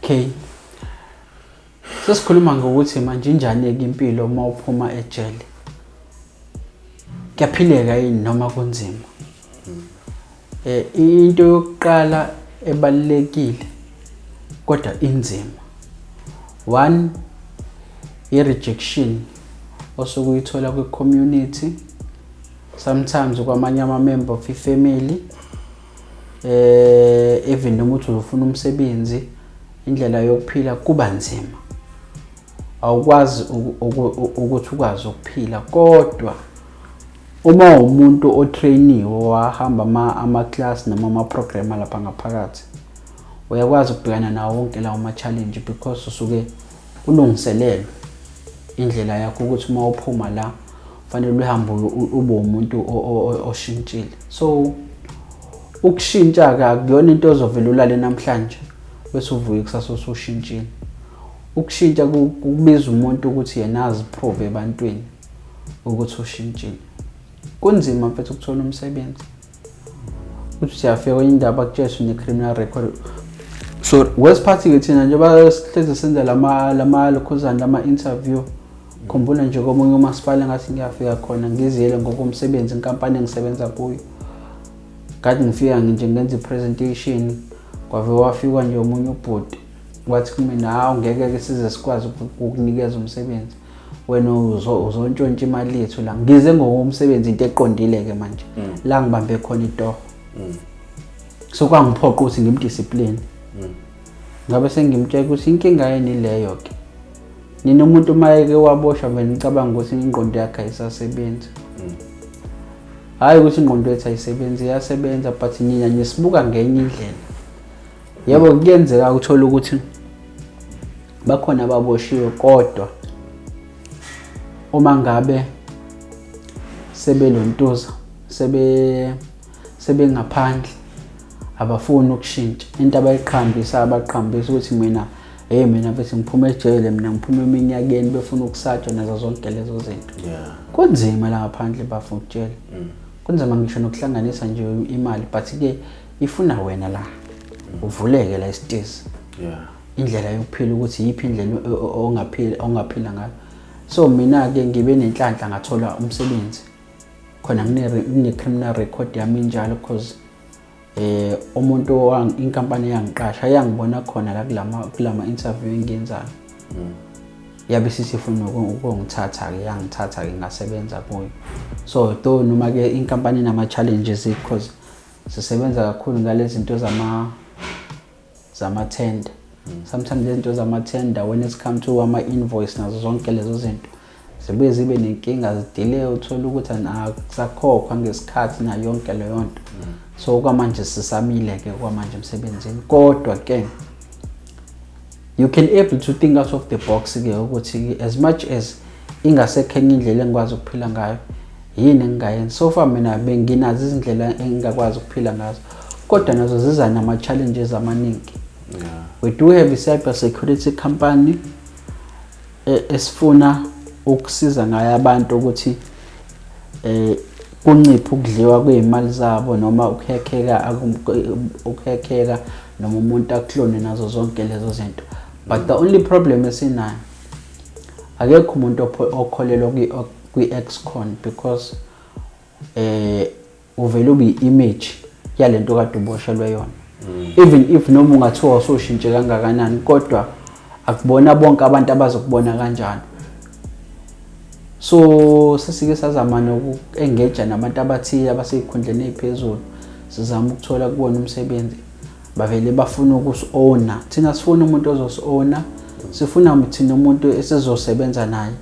Okay, sesikhuluma ngokuthi manje injani-ke impilo uma uphuma ejele, kuyaphileka yini noma kunzima? Into yokuqala ebalulekile kodwa inzima, one, i-rejection osuke uyithola kwi-community, sometimes kwamanye ama-member of i-family, even noma uthi uzofuna umsebenzi, indlela yokuphila kuba nzima, awukwazi ukuthi ukwazi ukuphila. Kodwa uma umuntu otrainiwe, wahamba ama-class noma ama-program alapha ngaphakathi, uyakwazi ukubhekana nawo wonke lawo ma-challenge because usuke ulungiselelwe indlela yakho ukuthi uma uphuma la fanele uhambe ube umuntu oshintshile. So ukushintsha-ke akuyona into ozovela ulale namhlanje bese uvuke kusasa usushintshile. Ukushintsha kubiza umuntu ukuthi yena aziprove ebantwini ukuthi ushintshile. Kunzima, mfethu, ukuthola umsebenzi. Uthi siyafika kwenye indawo, bakutshela une-criminal record. So wesiphathi-ke thina njengoba sihlezi senza lama lokhuzana lama-interview, khumbula nje komunye umasipala ngathi ngiyafika khona, ngiziyele ngokomsebenzi, inkampani engisebenza kuyo, kade ngifika nje ngenza i-presentation, kwave wafikwa nje omunye ubhuti, wathi kumina, "Hawu, ngeke-ke size sikwazi ukukunikeza umsebenzi, wena uzontshontsha imali yethu la." Ngize ngokomsebenzi, into eqondile-ke manje la ngibambe khona itoho, so kwangiphoqa ukuthi ngimdiscipline. Ngabe sengimtshela ukuthi inkinga yini leyo-ke, nina umuntu uma eke waboshwa vele ngicabanga ukuthi ingqondo yakhe ayisasebenzi. Hhayi ukuthi ingqondo yethu ayisebenzi, iyasebenza, but nina nisibuka ngenye indlela. Yebo, kuyenzeka uthola ukuthi bakhona ababoshiwe, kodwa uma ngabe sebelontuza sebengaphandle abafuni ukushintsha. Into abayiqhambisa, abaqhambisa ukuthi mina, hey, mina mfethu ngiphuma ejele, mina ngiphuma eminyakeni, befuna ukusatshwa nazo zonke lezo zinto. Kunzima la ngaphandle, bafuna ukutshela, kunzima ngisho nokuhlanganisa nje imali, but-ke ifuna wena la uvuleke la isitezi indlela yokuphila, ukuthi yiphi indlela ongaphila ngayo. So mina-ke ngibe nenhlanhla, ngathola umsebenzi khona ngine-criminal record yami injalo, because umuntu inkampani eyangiqasha yangibona khona la kulama interview engiyenzayo, yabe sisifuna ukungithatha-ke, yangithatha-ke, ngasebenza kuyo. So though noma-ke inkampani inama-challenges because sisebenza kakhulu ngale zinto zama-tender, sometimes lezi zinto zama-tender, when it's come to ama-invoice nazo zonke lezo zinto, zibuye zibe nenkinga, zidelay, uthole ukuthi akusakhokhwa ngesikhathi nayo yonke leyo nto. So kwamanje sisamile-ke kwamanje emsebenzini, kodwa-ke you can able to think out of the box-ke ukuthi as much as ingasekho enye indlela engikwazi ukuphila ngayo, yini engingayenza? So far mina benginazo izindlela engingakwazi ukuphila ngazo, kodwa nazo ziza nama-challenges amaningi. We do have a cyber security company esifuna ukusiza ngayo abantu ukuthi kunciphe ukudliwa kwey'mali zabo noma ukuhekheka noma umuntu aklone nazo zonke lezo zinto. But the only problem esinayo, akekho umuntu okholelwa kwi-ex-con because uvele ube i-image yalento kade uboshelwe yona. Even if noma ungathiwa usushintshe kangakanani, kodwa akubona bonke abantu abazokubona kanjalo. So sesike sazama noku-engage nabantu abathile abasey'khundleni ey'phezulu, sizama ukuthola kubona umsebenzi, bavele bafuna ukusi-owna. Thina sifuna umuntu ozosi-owna, sifuna thina umuntu esizosebenza naye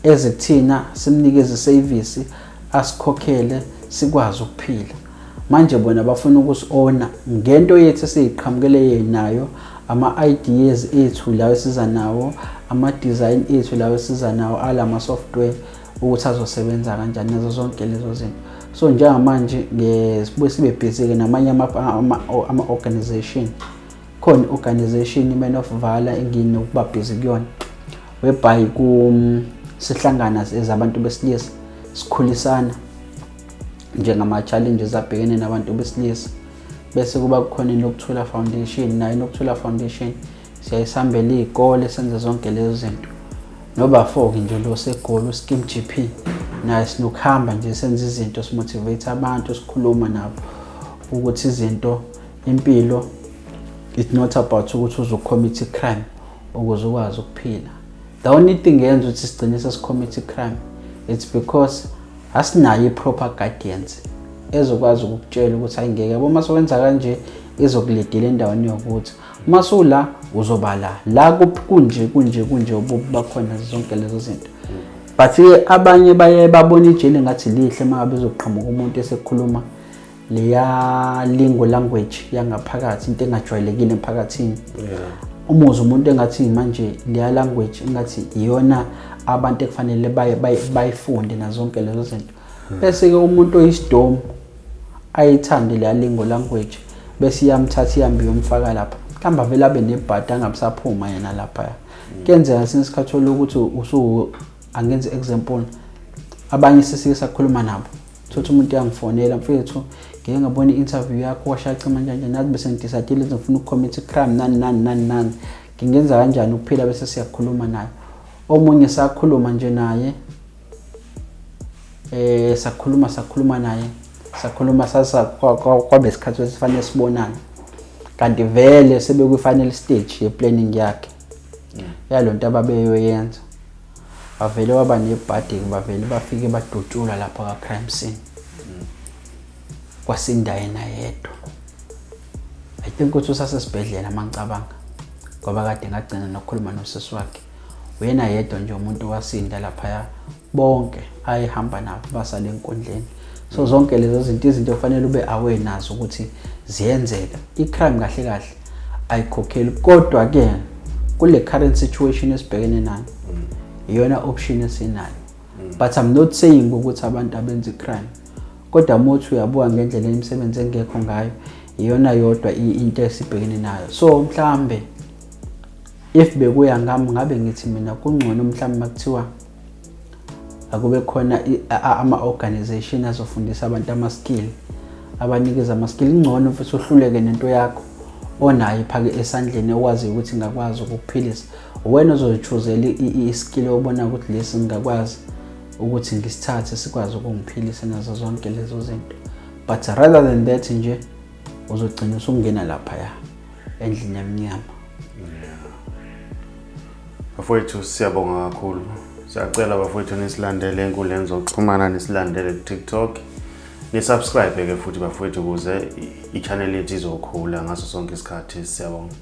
eze kuthina, simnikeze isevisi, asikhokhele, sikwazi ukuphila. Manje bona bafuna ukusi-owna ngento yethu esiyiqhamukele nayo, ama-ideas ethu lawo esiza nawo, ama-design ethu lawo esiza nawo alama-software, ukuthi azosebenza kanjani nazo zonke lezo zinto. So njengamanje sibuye sibe busy-ke namanye ama-organization. Khona i-organization i-Man of Valor enginokuba busy kuyona, whereby sihlangana as abantu besilisa, sikhulisana njengama-challenges abhekene nabantu besilisa. Bese kuba khona iNokuthula Foundation, nayo iNokuthula Foundation Siyayisihambela iy'kole, senze zonke lezo zinto. Nobafo-ke nje lo seGoli, uSkim GP, naye sinokuhamba nje senze izinto, simotivate abantu, sikhuluma nabo ukuthi izinto, impilo, it's not about ukuthi uzocommit i-crime ukuze ukwazi ukuphila. The only thing yenza ukuthi sigcine sesicommit i-crime, it's because asinayo i-proper guidance ezokwazi ukukutshela ukuthi ayingeke, yabo, uma sewenza kanje izokulidela endaweni yokuthi uma sula uzoba la la kunje kunje kunje, ububi bakhona, zonke lezo zinto. But-ke abanye baye babona ijele ngathi lihle uma ngabe ezoqhamuka umuntu esekhuluma leya lingo language yangaphakathi, into engajwayelekile emphakathini. Umuze umuntu engathi manje leya language engathi iyona abantu ekufanele bayifunde nazonke lezo zinto, bese-ke umuntu oyisidomu ayithande leya lingo language, bese iyamthatha ihambe iyomfaka lapha, mhlawumbe avele abe nebhadi, angabisaphuma yena laphaya. Kuyenzeka ngesinye isikhathi ukuthi usu, angenze example, abanye sesike sakhuluma nabo, thothi umuntu uyangifonela, "Mfethu, ngike ngabona i-interview yakho, washaca manje nje, nathi bese ngidecide ngifuna ukucommit i-crime, nani nani nani nani, ngingenza kanjani ukuphila?" Bese siyakhuluma naye. Omunye sakhuluma nje naye, sakhuluma naye, sakhuluma, sasa kwabe isikhathi esifanele sibonane, kanti vele sebekwi-final stage ye-planning yakhe yalonto ababeyoyenza. Bavele waba nebhadi, bavele bafike badutshula lapha ka-crime scene, kwasinda yena yedwa. I think ukuthi usasesibhedlela uma ngicabanga, ngoba kade ngagcina nokukhuluma nosisi wakhe. Uyena yedwa nje umuntu owasinda laphaya, bonke ayehamba nabo basale enkundleni. So zonke lezo zinto, izinto okufanele ube aware nazo ukuthi ziyenzeka. I-crime kahle kahle ayikhokheli, kodwa-ke kule current situation esibhekene nayo, iyona option esinayo. But I'm not saying ukuthi abantu abenza i-crime, kodwa uma uthi uyabuka ngendlela imisebenzi engekho ngayo, iyona yodwa into esibhekene nayo. So mhlambe if bekuya ngami, ngabe ngithi mina kungcono mhlambe makuthiwa akube khona ama-organization azofundisa abantu ama-skill, abanikeza ama-skill. Ingcono futhi uhluleke nento yakho onayo iphake esandleni, okwaziyo ukuthi ingakwazi ukukuphilisa. Wena ozoyichoosela i-skill obona ukuthi lesi ngingakwazi ukuthi ngisithathe, sikwazi ukungiphilisa nazo zonke lezo zinto. But rather than that nje, uzogcina usungena laphaya endlini emnyama. Bafowethu, siyabonga kakhulu. Siyacela bafowethu nisilandele enkundleni zokuxhumana, nisilandele ku-TikTok, nisubscribe ke futhi bafowethu, ukuze i-channel yethu izokhula ngaso sonke isikhathi. Siyabonga.